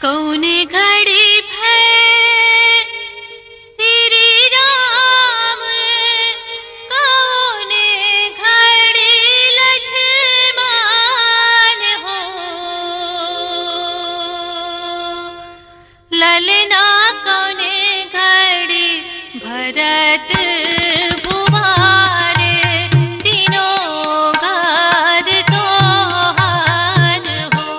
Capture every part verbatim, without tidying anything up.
कौने घड़ी भय श्री राम, कौने घड़ी लक्ष्मण हो। ललना कौने घड़ी भरत भुआर, तीनों घर सोहर हो।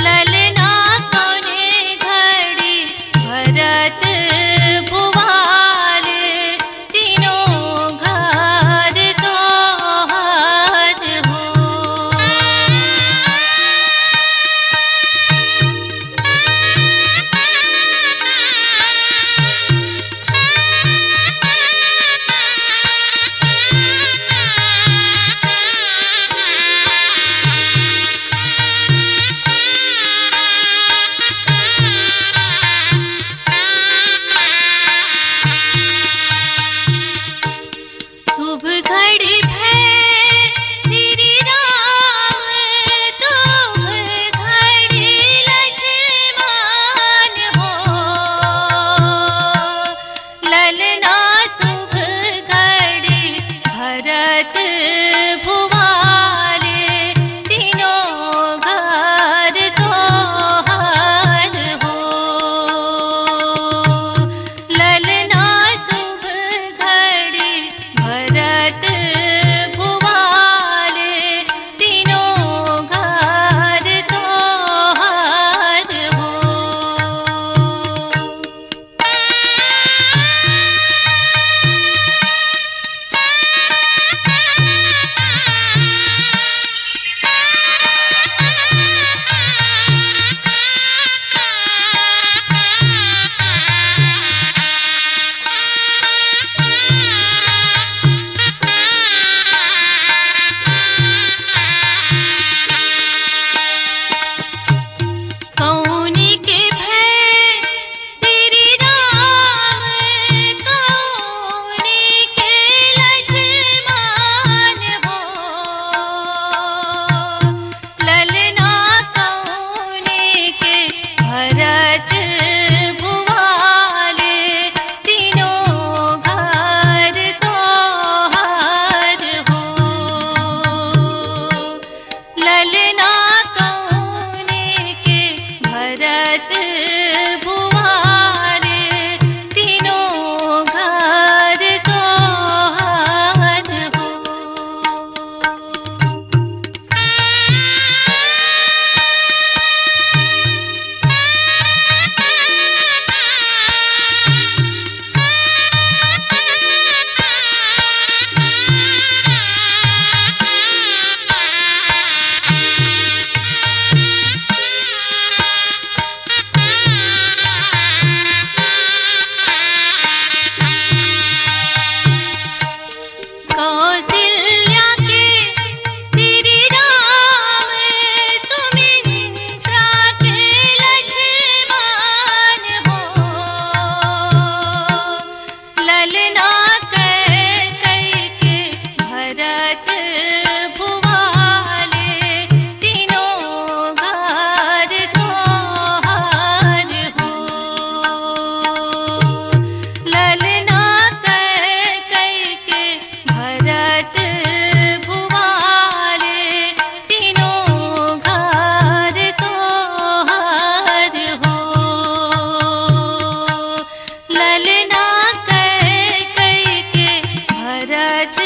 ललना कौने घड़ी भरत भुआर, तीनों घर सोहर हो। शुभ घड़ी भय श्री राम, शुभ घड़ी लक्ष्मण हो। ललना शुभ घड़ी भरत भुआर, तीनों घर सोहर हो। ललना शुभ घड़ी भरत भुआर, तीनों घर सोहर हो। कौनी के भय श्री राम, कौनी के लक्ष्मण हो। ललना कौनी के भरत भुआर, तीनों घर सोहर हो। ललना कौने के भरत भुआर, तीनों घर सोहर हो। कौशल्या के श्री राम, सुमित्रा के लक्ष्मण हो। ललना कैकई के भरत भुआर, तीनों घर सोहर हो। ललना कैकई के भरत भुआर, तीनों घर सोहर हो। ललना कैकई के भरत